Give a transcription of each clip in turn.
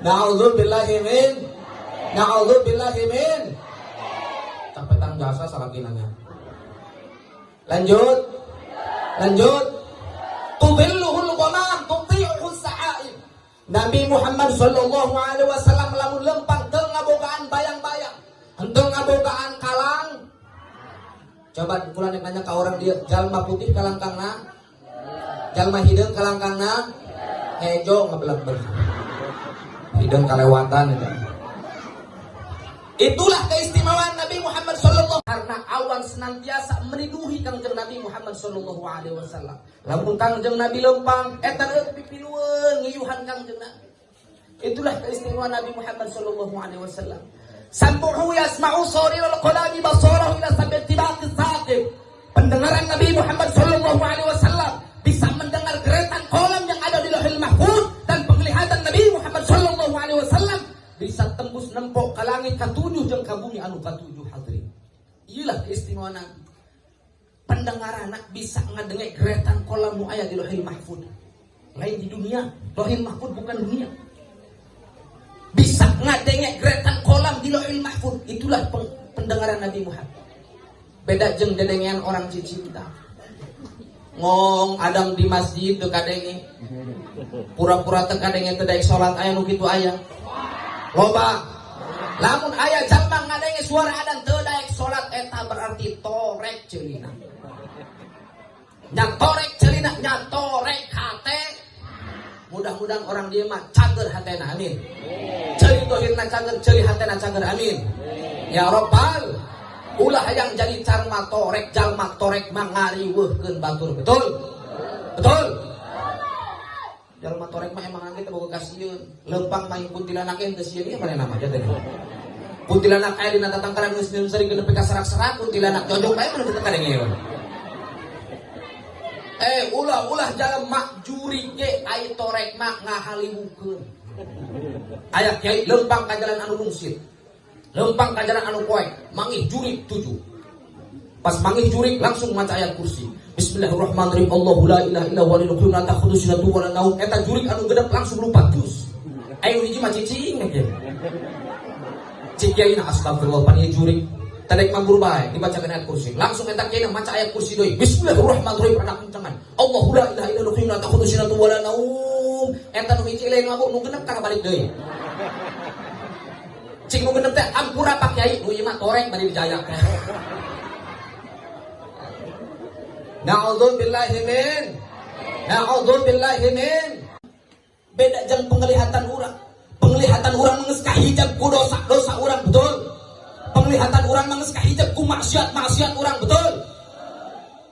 Na'udzubillahi min. Na'udzubillahi min. Capek tang jasa salah nanya. Lanjut. Lanjut. Tudhilluhul ghamam tuti'uhu sa'aib. Nabi Muhammad sallallahu alaihi wasallam lamun lempang teu ngabogaan bayang-bayang, henteu ngabogaan kalang. Coba kula nanya ke orang dia, jalma putih kalangkangna? Jalma hideung kalangkangna? Hejo ngebelek. Hideung kalewatan itu. Itulah keistimewaan Nabi Muhammad sallallahu, karena awan senantiasa meniduhi Kangjeng Nabi Muhammad sallallahu alaihi wasallam. Lamun Kangjeng Nabi lempang eta pipilueun ngiyuhan Kangjeng Nabi. Itulah keistimewaan Nabi Muhammad sallallahu alaihi wasallam. Sam'uhu yasma'u sariral qalami basarahu ila sab'i tibaqi saqib. Pendengaran Nabi Muhammad sallallahu alaihi wasallam bisa mendengar geretan kolam yang ada di Lauhil Mahfuz dan penglihatan Nabi Muhammad sallallahu alaihi wasallam bisa tembus nempok ke langit katujuh jeung ka bumi anu katujuh, hadirin. Inilah keistimewaan Nabi. Pendengaran bisa ngadenge geretan kolam nu aya di Lauhil Mahfuz. Lain di dunia, Lauhil Mahfuz bukan dunia. Bisa ngadenge geretan kolam di Lauhil Mahfuz. Itulah pendengaran Nabi Muhammad. Beda jeung dedengean orang Cicinta. Ngong adam di masjid teu kadenge. Pura-pura teu kadenge teu daek salat, aya nu kitu aya. Loba. Lamun aya jalma ngadenge suara adan teu daek salat, eta berarti torek ceulina. Nya torek ceulina, nya torek hate. Mudah-mudahan orang dia mah cager hatena, amin. Ceuli dohirna cager, ceuli hatena cager, amin. Ya Robbal. Ulah yang jadi carma torek, jalma torek mangariweuhkeun batur, betul? Betul? Jalma torek mah emang kita boga kasieun. Lempang main kuntilanak teu sieun ieu mana nama aja tadi. Kuntilanak aya dina tatangkaran geus sering nepi ka serak-serak kuntilanak jojok bae mana teu kadenge. Eh, ulah-ulah jalma jurig ge ai torek mah ngahaliwukeun. Aya kiai lempang ka jalan anu lungsit. Lempang ka jalan anu poek, mangih jurig 7. Pas mangih jurig langsung maca ayat kursi. Bismillahirrahmanirrahim. Allahu la ilaha illa huwal hayyul qayyum la ta'khudhuhu sinatun wa la naum. Eta jurig anu genep langsung lupa dus. Ayo hiji mah cicing ge. Cik kiai na astagfirullah pan ieu jurig. Tadek mabur bae dibacakeun ayat kursi. Langsung eta kiai maca ayat kursi deui. Bismillahirrahmanirrahim rada kencengan. Allahu la ilaha illa huwal hayyul qayyum la ta'khudhuhu sinatun wa la naum. Eta nu hiji lain mabur, nu genep ka balik deui. Cik nu genep teh ampura Pak Kiai, nu ieu mah torek bari dijaya. Na'udzubillahi min. Na'udzubillahi min. Beda jeung penglihatan urang. Penglihatan urang geus kahijab ku dosa-dosa urang, betul? Penglihatan urang mah geus kahijab ku maksiat-maksiat urang, betul?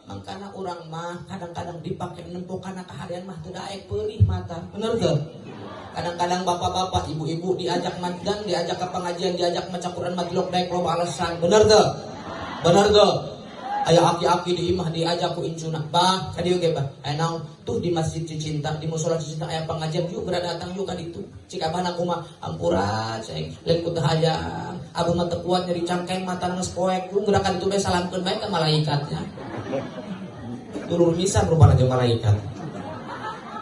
Mangkana urang mah kadang-kadang dipake nempo kana kahadean mah teu daek, peurih mata. Bener teu? Kadang-kadang bapak-bapak, ibu-ibu diajak magang, diajak ke pengajian, diajak maca Quran mah tilok daek, loba alasan. Bener teu? Bener teu? Aya aki-aki di imah diajak ku incuna, "Bah, ka dieu ge, bah." "Aya naon?" "Tuh di masjid Cicinta, di musola Cicinta aya pengajian, yuk geura datang yuk ka ditu." Cik abahna kumaha? "Ampura, ceng, lain ku teu hayang. Abah mah teu kuat nyeri cangkeng, mata geus poek. Yuk geura ka ditu bae, salamkeun bae ka malaikatnya." Dulur misa rupana jeung malaikat.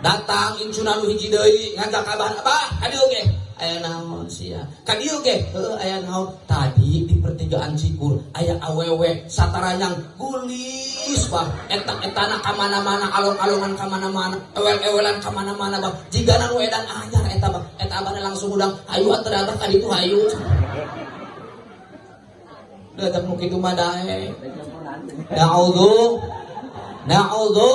Datang incuna nu hiji deui ngajak abah, "Abah, ka dieu ge." "Aya naon sia?" "Ka dieu ge." "Heuh, aya naon?" "Tadi di pertigaan Cikur aya awewe sataranyang gulis, bah. Eta etana ka mana-mana, along-alongan ka mana-mana, ewel-ewelan ka mana-mana, bah. Jigana nu edan anyar eta, bah." Eta abahna langsung udang, "Hayu atuh abah ka ditu, hayu." Datang nu kitu mah daek. Na'udzu. Na'udzu.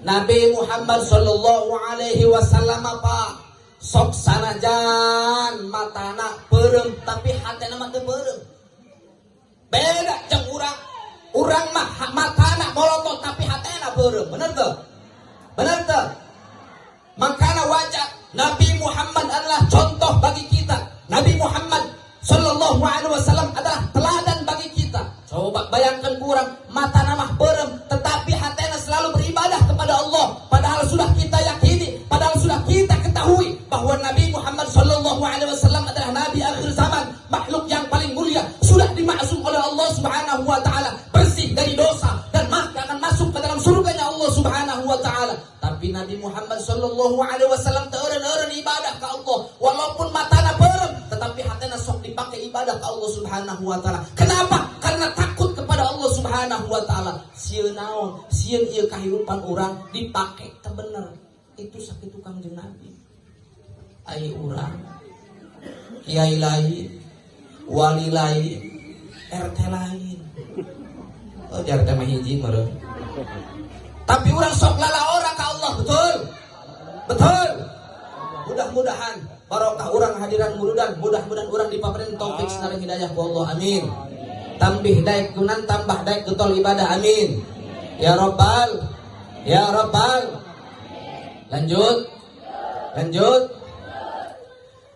Nabi Muhammad sallallahu alaihi wasallam apa? Sok sanajan matana peureum tapi hatena mah teu peureum. Beda jeung urang. Urang mah matana molotot tapi hatena peureum. Bener teu? Bener teu? Makana wajah Nabi Muhammad adalah contoh bagi kita. Nabi Muhammad sallallahu alaihi wasallam adalah teladan bagi kita. Coba bayangkan kurang matana mah peureum tetapi hatena selalu beribadah kepada Allah. Padahal sudah kita yakini, padahal sudah kita ketahui bahwa Nabi Muhammad sallallahu alaihi wasallam adalah nabi akhir zaman, makhluk yang paling mulia, sudah dimaksum oleh Allah Subhanahu wa taala, bersih dari dosa dan maka akan masuk ke dalam surganya Allah Subhanahu wa taala. Tapi Nabi Muhammad sallallahu alaihi wasallam teu eureun-eureun ibadah ka Allah. Allah. Walaupun matana beureum, tetapi hatena sok dipakai ibadah ke Allah Subhanahu wa taala. Kenapa? Karena takut kepada Allah Subhanahu wa taala. Sieun naon? Sieun ieu kahirupan urang dipake teu bener. Itu sakitu Kangjeng Nabi. Ai urang kiai lain, wali lain, RT lain. Oh, RT mah hiji meureun. Tapi urang sok lalaora ka Allah, betul? Betul. Mudah-mudahan barokah urang hadiran muludan, mudah-mudahan urang dipaparin taufik sareng hidayah ku Allah. Amin. Tambih daek gunan, tambah daek getol ibadah. Amin. Ya Rabbal, ya Rabbal. Lanjut. Lanjut.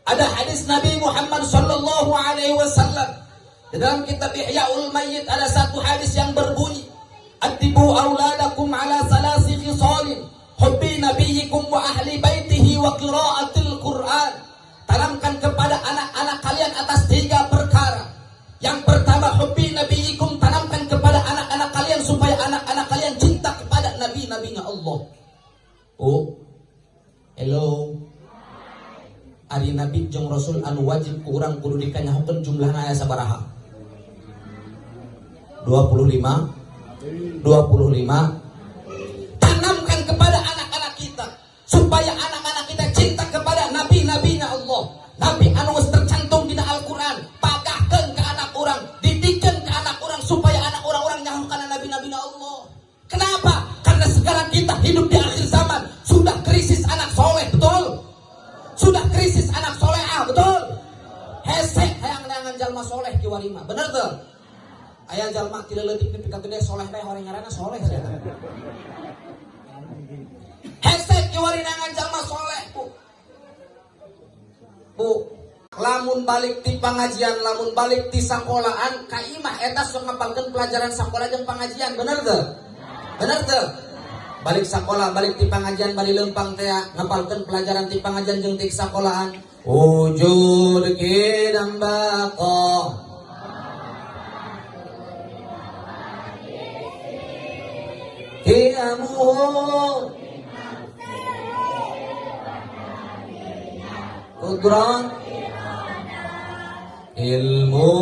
Ada hadis Nabi Muhammad sallallahu alaihi wasallam di dalam kitab Ihyaul Mayyit, ada satu hadis yang berbunyi, "Addibu auladakum ala salasi khisalin, hubbi nabiyyikum wa ahli baitihi wa qiraatil Quran." Tanamkan kepada anak-anak kalian atas tiga perkara. Yang pertama, hubbi nabiyyikum, tanamkan kepada anak-anak kalian supaya anak-anak kalian cinta kepada nabi-nabinya Allah. Oh, hello. Ari nabi jeung rasul anu wajib ku urang kudu dikanyahokeun jumlahna aya sabaraha? 25. 25. Tanamkan kepada anak-anak kita supaya anak-anak kita cinta kepada nabi-nabinya Allah. Nabi anu geus tercantum dina Al-Qur'an, pagahkeun ke anak urang, didikkeun ke anak urang supaya anak urang-urang nyaho kana nabi-nabina Allah. Kenapa? Karena sekarang kita hidup di akhir zaman, sudah krisis anak soleh, betul? Sudah krisis anak solehah, betul? Hese hayang neangan jalma soleh kiwari mah, bener tuh? Aya jalma ti leutik nepi ka gede soleh bae, horeng ngaranna soleh sia. Hese kiwari neangan jalma soleh, Bu. Bu, lamun balik ti pengajian, lamun balik ti sekolahan ka imah eta sok ngapalkeun pelajaran sekolah jeung pengajian, bener teu? Bener teu? Balik sekolah, balik ti pengajian, balik lempang teh ngapalkeun pelajaran ti pengajian jeung ti sekolahan. Wujud qidam baqa qiyamuhu qudrat ilmu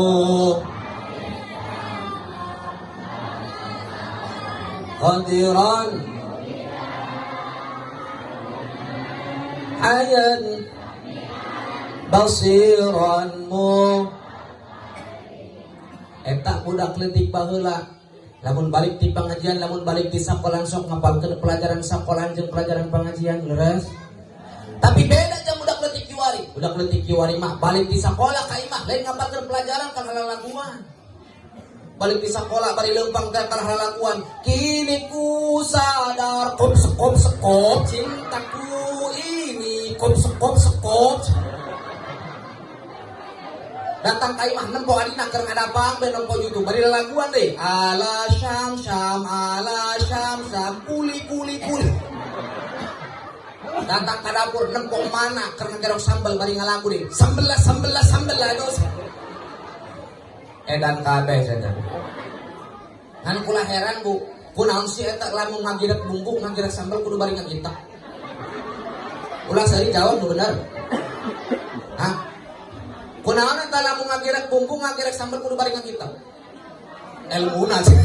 qadiran hayan basiran mu. Eta budak leutik baheula lamun balik ti pengajian, lamun balik ti sakolaan sok ngapalkeun pelajaran sakolaan jeung pelajaran pengajian, leres. Tapi beda jeung budak leutik kiwari. Budak leutik kiwari mah balik ti sakola ka imah lain ngapalkeun pelajaran, kalah lalaguan. Balik di sekolah, balik lempang teh kalah lalaguan. Kini ku sadar kom sekop sekop cintaku ini kom sekop sekop. Datang ka imah nempo adina keur ngadapang be nempo YouTube bari lalaguan deh. Ala syam syam ala syam syam kuli kuli kuli. Datang ke dapur nempo mana keur ngagerok sambal bari ngalagu deh. Sambel sambel sambel dos. Edan kabeh saja. Ngan kula heran, Bu, kunaon sih eta lamun ngagirek bumbu, ngagirek sambal kudu bari ngagitak? Ulah seri jawab nu bener. Hah? Kunaon eta lamun ngagirek bumbu, ngagirek sambal kudu bari ngagitak? Elmuna sih.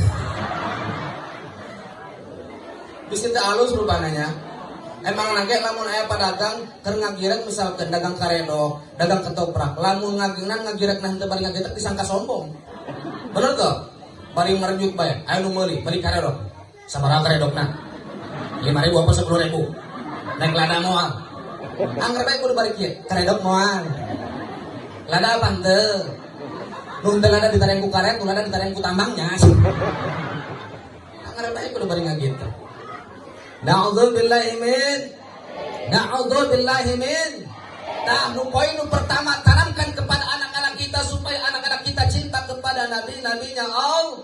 Bisa teu alus rupananya. Emang nage lamun aya pedagang keur ngagirek, misalkan dagang karedok, dagang ketoprak, lamun ngaginan ngagirek nah teu bari ngagitak disangka sombong. Bener tuh? Bari merenyut bae, aya nu meuli, meuli karedok. Sabaraha karedokna? 5.000 apa 10.000? Naik lada moal. Angger bae kudu bari kieu, karedok moal. Lada apa henteu? Nu henteu lada ditareng ku karet, nu lada ditareng ku tambangnya. Angger bae kudu bari ngagitu. Na'udzubillahi min, na'udzubillahi min. Nah, nu poin nu pertama, tanamkan kepada anak-anak kita supaya anak-anak kita cinta kepada nabi-nabinya Allah.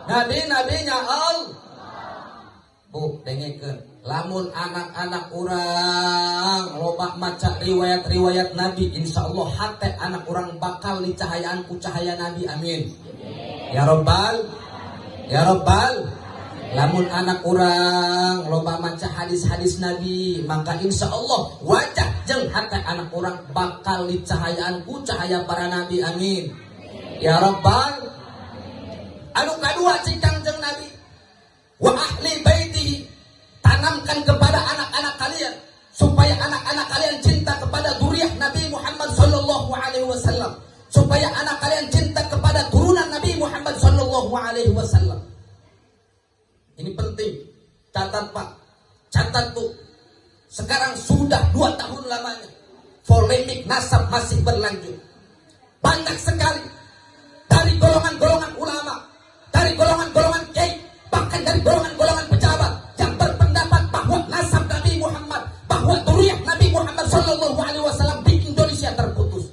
Nabi-nabinya Allah. Bu, dengekeun. Lamun anak-anak urang loba maca riwayat-riwayat Nabi, insyaallah hate anak urang bakal dicahayaan ku cahaya Nabi. Amin. Ya Rabbal, ya Rabbal. Lamun anak urang loba maca hadis-hadis Nabi, maka insya Allah wajah jeung hati anak urang bakal dicahayaan ku cahaya para nabi. Amin ya rabbal. Anu kadua, cik Kangjeng Nabi, wa ahli baitihi, tanamkan kepada anak-anak kalian supaya anak-anak kalian cinta kepada duriah Nabi Muhammad sallallahu alaihi wasallam, supaya anak kalian cinta kepada turunan Nabi Muhammad sallallahu alaihi wasallam. Ini penting, catat, Pak, catat tuh. Sekarang sudah 2 tahun lamanya polemik nasab masih berlanjut. Banyak sekali dari golongan-golongan ulama, dari golongan-golongan kiai, bahkan dari golongan-golongan pejabat yang berpendapat bahwa nasab Nabi Muhammad, bahwa duriah Nabi Muhammad Shallallahu Alaihi Wasallam di Indonesia terputus.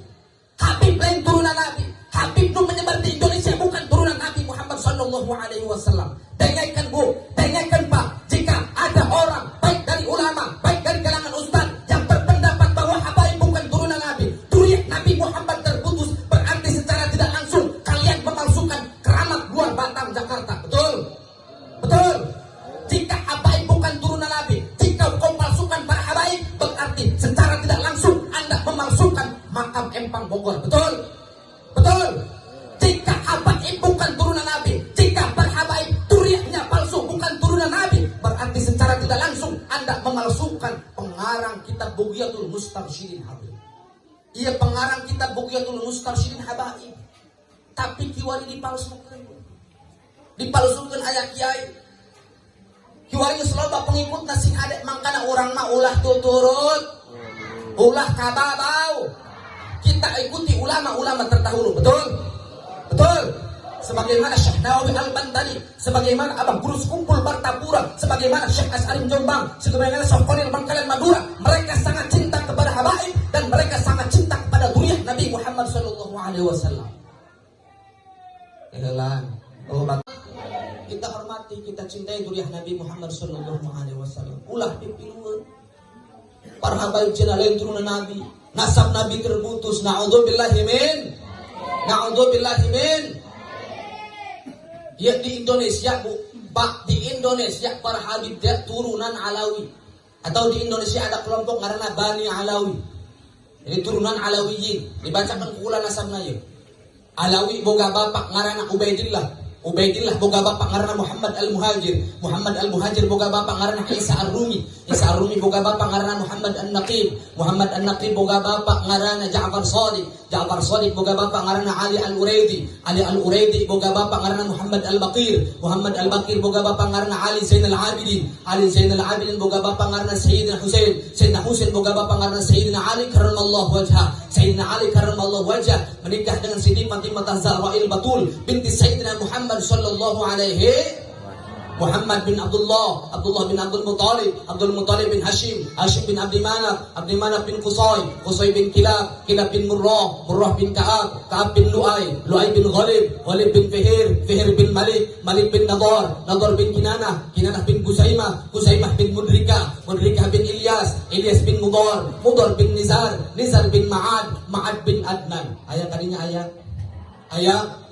Habib lain turunan Nabi. Habib nu menyebar di Indonesia bukan turunan Nabi Muhammad Shallallahu Alaihi Wasallam. Dengarkan, Bu, dengarkan, Pak. Jika ada orang baik dari ulama, baik dari kalangan ustaz yang berpendapat bahwa habaib bukan turunan Nabi, duriah Nabi Muhammad terputus, berarti secara tidak langsung kalian memalsukan keramat luar Batang Jakarta. Betul? Betul. Jika habaib bukan turunan Nabi, jika kau palsukan para habaib, berarti secara tidak langsung Anda memalsukan makam Empang Bogor. Betul? Betul. Jika habaib bukan turunan Nabi, jika para habaib duriahnya palsu bukan turunan Nabi, berarti secara tidak langsung Anda memalsukan pengarang kitab Bughyatul Mustarsyidin Habib. Iya, pengarang kitab Bughyatul Mustarsyidin habaib. Tapi kiwari dipalsukan. Dipalsukan aya kiai. Kiwari geus loba pengikut sing hade, mangkana urang mah ulah tuturut. Ulah kababau. Kita ikuti ulama-ulama terdahulu, betul? Betul. Sebagaimana Syekh Nawawi Al-Bantani, sebagaimana Abah Guru Sekumpul Martapura, sebagaimana Syekh Asy'ari Jombang, sebagaimana Syekh Khalil Bangkalan Madura, mereka sangat cinta kepada habaib dan mereka sangat cinta kepada duriah Nabi Muhammad sallallahu alaihi wasallam. Kehelan. Oh, kita hormati, kita cintai duriah Nabi Muhammad sallallahu alaihi wasallam. Ulah pipilueun. Para habaib cenah lain turunan Nabi, nasab Nabi terputus. Na'udzubillahi min. Na'udzubillahi min. Ya, di Indonesia, Bu, Pak, di Indonesia para habib dia turunan Alawi. Atau di Indonesia ada kelompok karena Bani Alawi. Jadi turunan Alawiyin. Dibacakan kula nasabna ya. Alawi boga bapak ngaranna Ubaidillah. Ubaidillah boga bapak ngaranna Muhammad Al-Muhajir. Muhammad Al-Muhajir boga bapak ngaranna Isa Ar-Rumi. Isa Ar-Rumi boga bapak ngaranna Muhammad An-Naqib. Muhammad An-Naqib boga bapak ngaranna Ja'far Sadiq. Ja'far Sadiq boga bapak ngaranna Ali Al-Uraidi. Ali Al-Uraidi boga bapak ngaranna Muhammad Al-Baqir. Muhammad Al-Baqir boga bapak ngaranna Ali Zainal Abidin. Ali Zainal Abidin boga bapak ngaranna Sayyidina Husain. Sayyidina Husain boga bapak ngaranna Sayyidina Ali karramallahu wajhah. Sayyidina Ali karramallahu wajhah menikah dengan Siti Fatimah Zahra Batul binti Sayyidina Muhammad sallallahu alaihi. Muhammad bin Abdullah, Abdullah bin Abdul Muttalib, Abdul Muttalib bin Hashim, Hashim bin Abdi Manaf, Abdi Manaf bin Qusay, Qusay bin Kilab, Kilab bin Murrah, Murrah bin Ka'ab, Ka'ab bin Lu'ay, Lu'ay bin Ghalib, Ghalib bin Fihir, Fihir bin Malik, Malik bin Nadar, Nadar bin Kinanah, Kinanah bin Kusaimah, Kusaimah bin Mudrikah, Mudrikah bin Ilyas, Ilyas bin Mudar, Mudar bin Nizar, Nizar bin Ma'ad, Ma'ad bin Adnan. Aya tadinya aya. Aya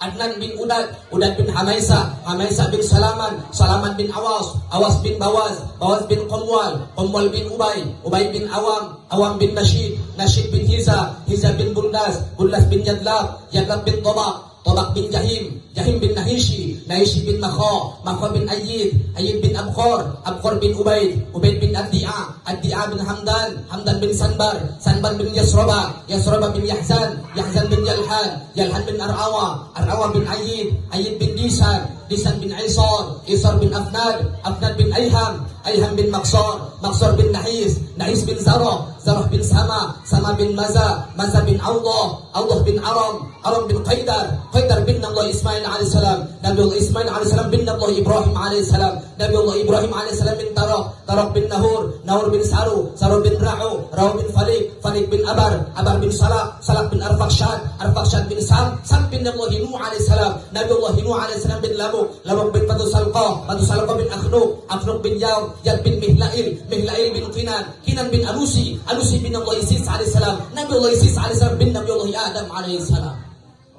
Adnan bin Udad, Udad bin Hamaisa, Hamaisa bin Salaman, Salaman bin Awas, Awas bin Bawaz, Bawaz bin Qamwal, Qamwal bin Ubay, Ubay bin Awam, Awam bin Nashid, Nashid bin Hiza, Hiza bin Bundas, Bundas bin Yadlab, Yadlab bin Tabak, Tabak bin Jahim, Jahim bin Nahishi, Nahishi bin Makha, Makha bin Ayyid, Ayyid bin Abkhor, Abkhor bin Ubaid, Ubaid bin Addi'a, Addi'a bin Hamdan, Hamdan bin Sanbar, Sanbar bin Yasroba, Yasroba bin Yahzan, Yahzan bin Yalhan, Yalhan bin Ar'awa, Ar'awa bin Ayyid, Ayyid bin Disan, Disan bin Isar, Isar bin Afnad, Afnad bin Ayham, Ayham bin Maksor, Maksor bin Nahis, Nahis bin Zarah, Zarah bin Sama, Sama bin Maza, Maza bin Allah, Allah bin Aram, Aram bin Qaidar, Qaidar bin Allah Ismail alaihissalam, Nabi Allah Ismail alaihissalam bin Nabi Allah Ibrahim alaihissalam, Nabi Allah Ibrahim alaihissalam bin Tarok, Tarok bin Nahur, Nahur bin Saru, Saru bin Ra'u, Ra'u bin Falik, Falik bin Abar, Abar bin Salak, Salak bin Arfakhshad, Arfakhshad bin Sam, Sam bin Nabi Allah Nuh alaihissalam, Nabi Allah Nuh alaihissalam bin Lamuk, Lamuk bin Batu Salqah, Batu Salqah bin Akhnuk, Akhnuk bin Yaw, Yad bin Mihlail, Mihlail bin Kinan, Kinan bin Alusi, Alusi bin Nabi Allah Isis alaihissalam, Nabi Allah Isis alaihissalam bin Nabi Allah Adam alaihissalam.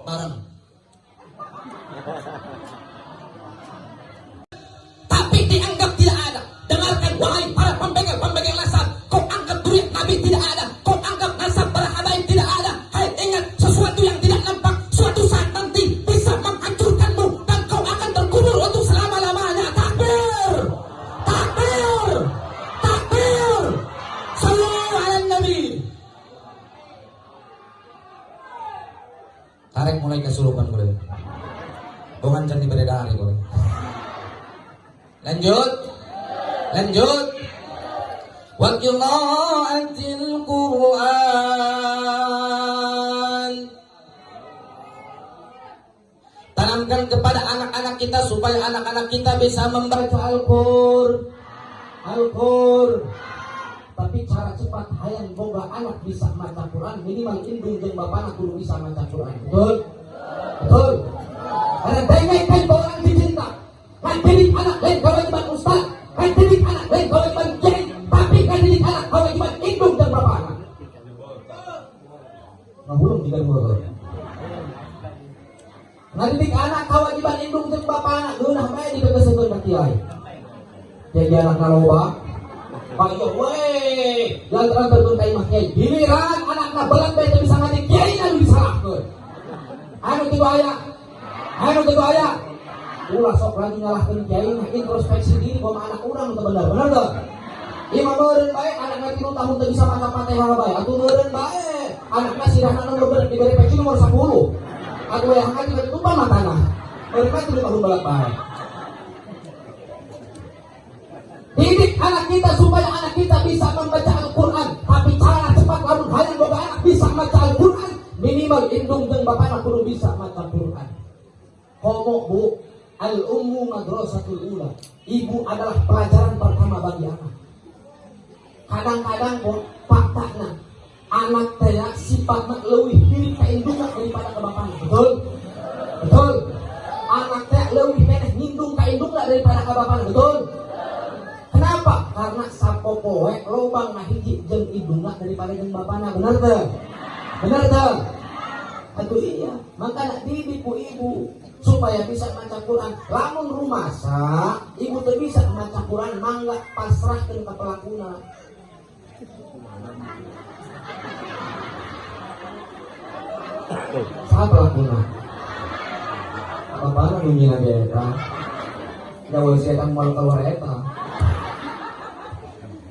Bareng. Tapi dianggap tidak ada. Dengarkan wahai para pembegal-pembegal nasab, kau anggap duriah Nabi Nabi tidak ada. Kau anggap nasab para habaib tidak ada. Hai, ingat, sesuatu yang tidak nampak suatu saat nanti bisa menghancurkanmu dan kau akan terkubur untuk selama-lamanya. Takbir, takbir, takbir. Sallu ala Nabi. Tarik mulai kesurupan boleh. Bukan candi beredar boleh. Lanjut, lanjut. Wa qira'atil Qur'an. Tanamkan kepada anak-anak kita supaya anak-anak kita bisa membaca Al-Qur'an. Al-Qur'an. Tapi cara cepat hayang boga anak bisa maca Quran, minimal indung jeung bapana kudu bisa maca Quran. Betul? Betul. Karena dengekeun orang dicinta. Ngadidik anak lain kewajiban ustaz, ngadidik anak lain kewajiban kiai, tapi ngadidik anak kewajiban indung dan bapana. Ngahulung jika mulut. Ngadidik anak kewajiban indung jeung bapana, geunah bae dibebesekeun ka kiai. Kiai anak loba. Pak iyo we, lantaran tertun ka imah kiai. Giliran anakna belang bae teu bisa ngaji, kiai anu disalahkeun. Anu teu aya. Anu teu aya. Ulah sok lagi nyalahkeun kiai mah, introspeksi diri kumaha anak urang teu bener. Bener teu? Imah meureun bae anakna 3 tahun teu bisa maca Fatihah bae. Atuh meureun bae anakna sirahna nomor bener dibere peci nomor 10. Atuh yang ngaji ketutupan matana. Meureun bae 3 tahun balak bae. Didik anak kita supaya anak kita bisa membaca Al-Quran. Tapi cara cepat lamun hayang boga anak bisa maca Al-Quran, minimal indung jeung bapana kudu bisa maca Quran. Komo bu, al-ummu madrasatul ula. Ibu adalah pelajaran pertama bagi anak. Kadang-kadang kok faktana anak teh sifatna leuwih mirip ka indungna daripada ka bapana. Betul? Betul. Anak teh leuwih keneh nyindung ka indungna daripada ka bapana. Betul? Kenapa? Karena sapopoe lobang ngahiji jeung indungna daripada jeung bapana. Bener teu? Bener teu? Atuh iya, maka didik ku ibu supaya bisa maca Quran. Lamun rumasa, ibu teu bisa maca Quran, mangga pasrahkeun ka pelakuna. Saha pelakuna? Bapana nu nyina ge eta. Da we sia eta moal keluar eta.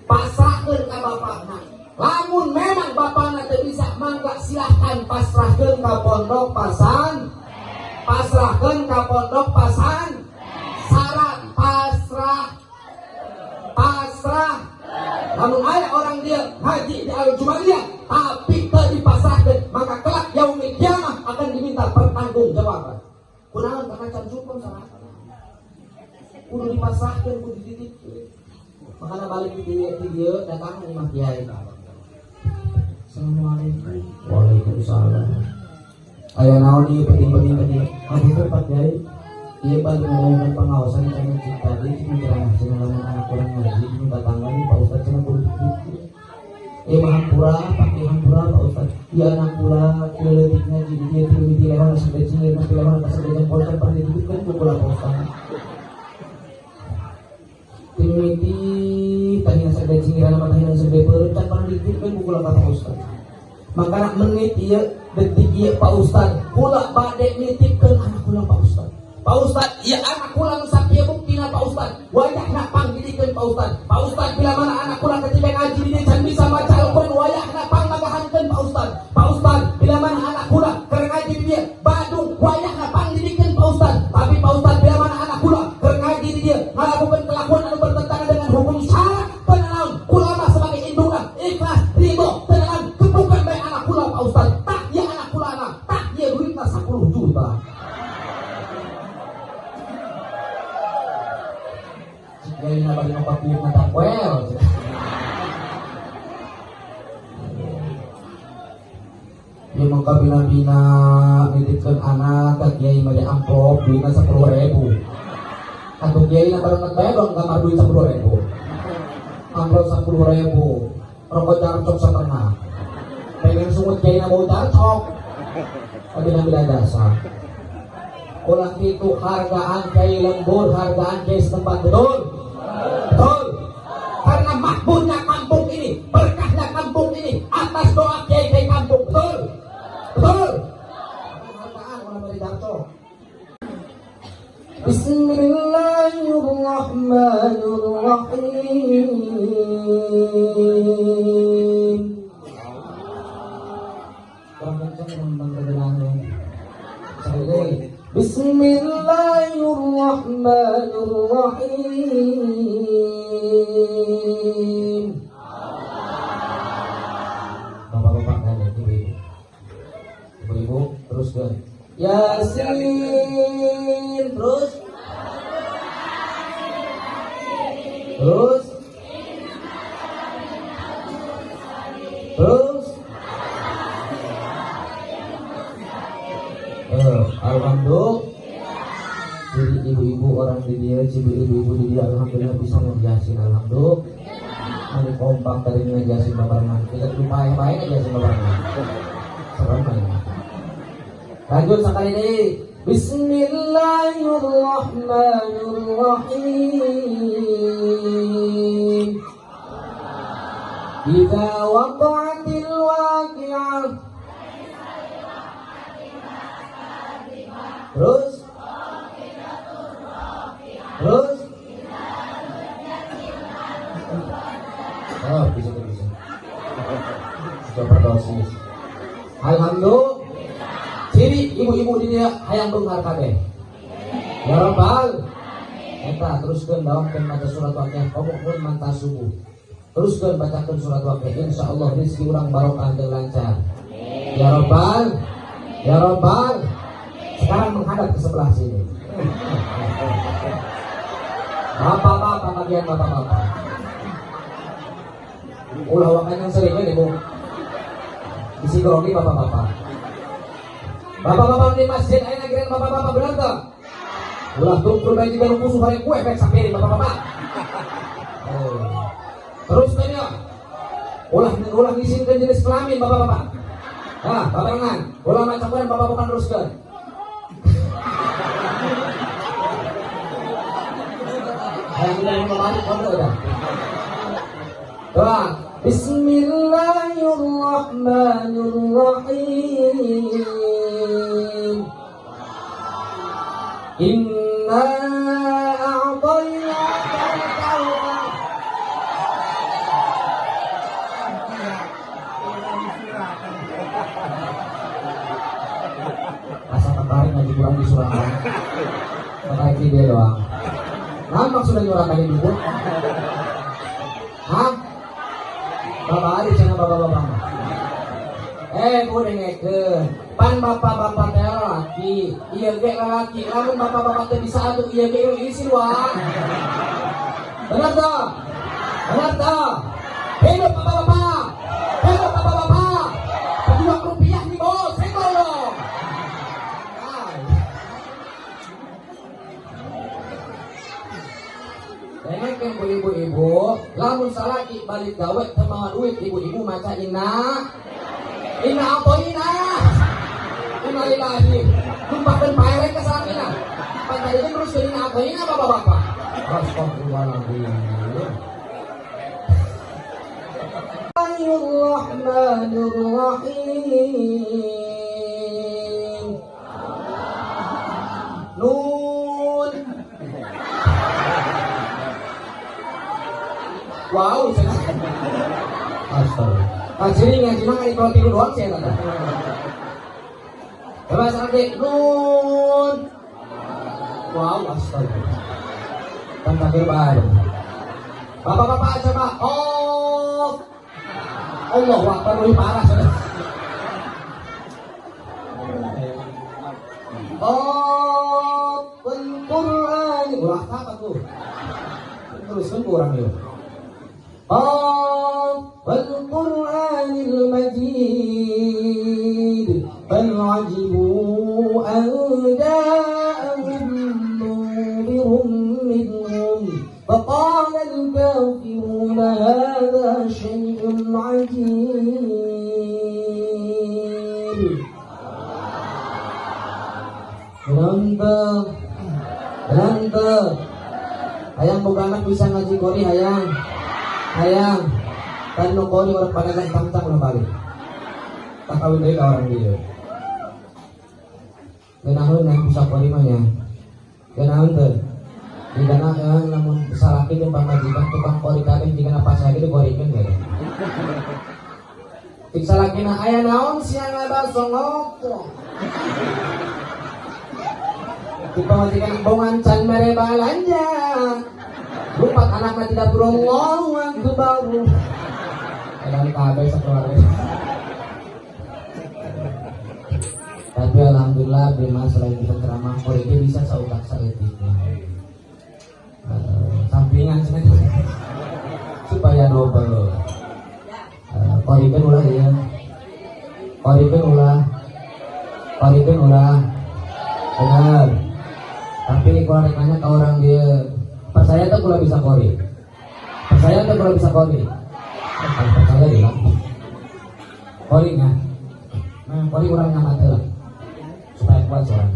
Pasrahkeun ka bapana. Lamun memang bapana teu bisa, mangga silahkan pasrahkeun ka pondok pasan. Pasrahkeun ka pondok pasan. Syarat pasrah. Pasrah. Lamun aya orang dia haji di Al-Jumaliyah tapi teu dipasrahkeun, maka kelak yaumil kiamah akan diminta pertanggungjawaban. Kunaon ka syukur sama kudu dipasrahkeun, kudu dititipkeun. Makanya balik di dia datang di imah kiai. Assalamualaikum. Waalaikumsalam. Aya naon ieu penting-penting tadi? Aduh Pak Kiai, ieu bade ngomongkeun pengawasan kana cinta tadi cuma ceramah cenah lamun anak urang ngaji cuma datangkan nih Pak Ustaz cenah kudu dititipkeun. Ieu mah hampura, Pak Kiai hampura Pak Ustaz. Ieu anak kula kieu leutik ngaji di dieu tilu miti lewat sampai cingir mati lewat sampai jempol kan pernah dititipkeun ku kula Pak Ustaz. Timiti tanya sampai cingiran sama tanya sampai beureum can pernah dititipkeun ku kula Pak Ustaz. Maka menit ieu detik ieu Pak Ustaz kula bade nitipkeun anak kula Pak Ustaz. Pak Ustaz, ieu anak kula nu sakieu buktina Pak Ustaz. Wayahna pangdidikeun Pak Ustaz. Pak Ustaz bila mana anak kula ketika ngaji di dieu can bisa maca Al-Qur'an wayahna pangmagahankeun Pak Ustaz. Pak Ustaz bila mana anak kula keur ngaji di dieu badung wayahna pangdidikeun Pak Ustaz. Tapi Pak Ustaz bila mana anak kula keur ngaji di dieu ngalakukeun kelakuan anu bertentangan dengan hukum syara teu nanaon kula mah sebagai indungna ikhlas ridho teu nanaon kebukan bae anak kula Pak Ustaz. Tak ieu anak kula mah, tak ieu duitna 10 juta. Kiai na bari ngopat duit mata poel. Ieu mah kabina-bina nitipkeun anak ka kiai mah di amplop duitna 10.000. Atuh kiai na barengan bae dong kamar duit 10.000. Amplop 10.000. Rokok carcok setengah. Pengen sungut kiai na bau carcok. Kabina-bina jasa. Ulah kitu hargaan kiai lembur, hargaan kiai setempat, betul? Betul. Karena makmurnya kampung ini, berkahnya kampung Bismillahirrahmanirrahim. Bapak-bapak dan ibu-ibu. Ibu-ibu teruskan. Yasin terus. Terus. Terus. Alhamdulillah. Jadi ibu-ibu orang di dia, ibu-ibu di dia, alhamdulillah bisa ngaji, alhamdulillah. Mani kompak dari ngaji babarengan. Kita lupa yang baik ngaji babarengan. Serem ya. Lanjut sekali ini. Bismillahirrahmanirrahim. Idza waqa'atil waqi'ah. Terus. Terus. Oh, bisa bisa. Sudah berdosis. Alhamdulillah. Ciri ibu-ibu di dia hayang beunghar kabeh. Ya Rabbal. Eta teruskeun bawakeun maca surat Waqiah komo mun mantah subuh. Teruskeun bacakeun surat Waqiah, insyaallah rezeki urang barokah dan lancar. Ya Rabbal. Ya Rabbal. Sekarang menghadap ke sebelah sini. Bapak-bapak bagian bapak-bapak. Ulah wakan yang sering ibu. Isi grogi bapak-bapak. Bapak-bapak di masjid ayeuna giran bapak-bapak bener teu? Ulah tungkul bae jiga nu musuh bareng kue pek sapiring bapak-bapak. Oh. Terus tanya. Ulah ulah ngisinkeun jenis kelamin bapak-bapak. Nah, barengan. Ulah maca Quran bapak-bapak teruskeun. Yang kita mau balik kode udah. Doa. Bismillahirrahmanirrahim. Inna a'tainaka al-kautsar. Asa kemarin ngaji kurang di surah. Pakai dia doang. Nah, maksudnya nyurah kali ibu? Hah? Bapak Ari cenah bapak-bapak. Bu dengekeun. Pan bapak-bapak teh lalaki, ieu ge lalaki. Lamun bapak-bapak teh bisa atuh ieu ge isi wah. Benar teu? Benar teu? Hidup bapak-bapak. Hidup bapak-bapak. Pejuang rupiah nih bos, senggol dong. Dengekeun ku ibu-ibu, lamun salaki balik gawe teu mawa duit, ibu-ibu maca inna. Inna apa inna? Inna lillahi. Numpahkeun paerek ka salakina. Pan tadi terus ke inna apa inna bapak-bapak. Astagfirullahaladzim. Bismillahirrahmanirrahim. Nun. Wow, astaga. Jadi ngaji mah ngari kalau tilu doang sih eta. Coba sampai nun. Wow, astaga. Tentang baru. Bapak-bapak coba. Oh. Allahu Akbar, lebih parah sudah. Oh, Quran. Ulah apa tuh? Teruskan kurang yuk. والقرآن المجيد بل عجبوا أن جاءهم منذر منهم فقال الكافرون هذا شيء عجيب. Berante, hayang boga anak bisa ngaji kori hayang. Hayang, kan nu kori orang padagang tangtang ulah balik. Tak kawin deui ka orang dieu. Geunaheun yang bisa kori mah nya. Geunaheun teu. Jigana lamun salaki jeung pamajikan tukang kori kabeh jigana pasaya ge dikorikeun ge. Cik salakina aya naon sia ngabaso ngopo. Ku pamajikan bongan can mere balanja. Lupa anaknya tidak Allahu Akbar. Edan kabeh sakeluarga. Tapi alhamdulillah Bima selain bisa ceramah ini bisa saugak saeutik. Sampingan sebenarnya supaya double. Koriben ulah ya. Koriben ulah. Koriben ulah. Benar. Tapi kalau rek nanya ke orang dia percaya tuh kalau bisa kori. Percaya tuh kalau bisa kori. Kalau percaya dia lah. Kori nya. Nah, kori orang nyaman lah. Supaya kuat seorang.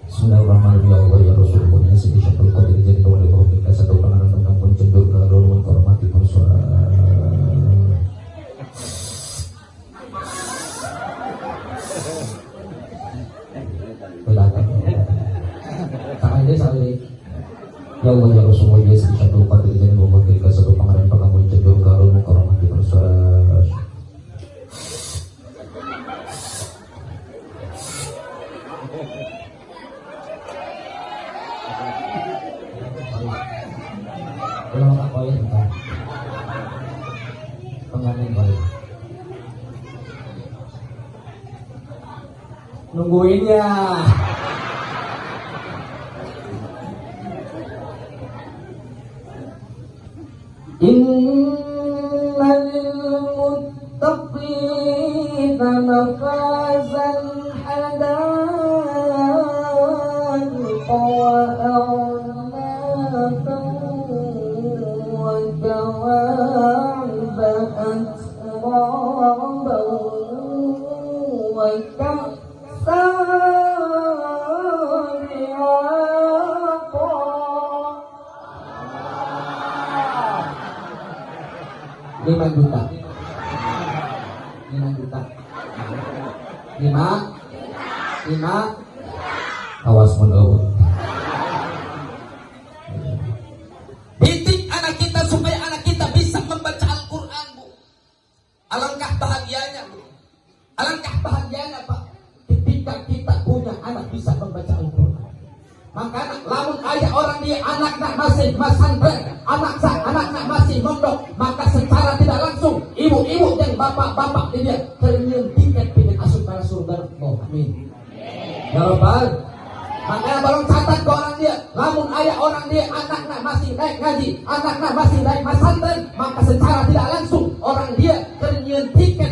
Bismillahirrahmanirrahim. Ya Allah ya Rasulullah ya Sidi Syaikhul Qadir jadi wali Allah satu pangaran tentang kuncendur kalau menghormati persoalan. Ya Allah ya Rasulullah ya Sidi Syaikhul Qadir jadi wali Allah satu pangaran tentang kuncendur kalau menghormati persoalan. Nungguin ya. Inna lil muttaqina mafazan hadaiqa wa a'naban wa kawa'iba atraban wa Lima juta, 5 juta, 5, 5, awas menurut. Didik anak kita supaya anak kita bisa membaca Al-Quran, Bu. Alangkah bahagianya, Bu. Alangkah bahagianya, Pak, ketika kita punya anak bisa membaca Al-Quran. Maka lamun ayah orang dia anaknya masih masantren, anaknya masih mondok, maka secara tidak langsung ibu-ibu dan bapak-bapak dia ternyum tiket pindah asup ke surga. Oh, amin. Ya Rabbal. Makanya balong catat ke orang dia, lamun ayah orang dia anaknya masih naik ngaji, anaknya masih naik masantren, maka secara tidak langsung orang dia ternyum tiket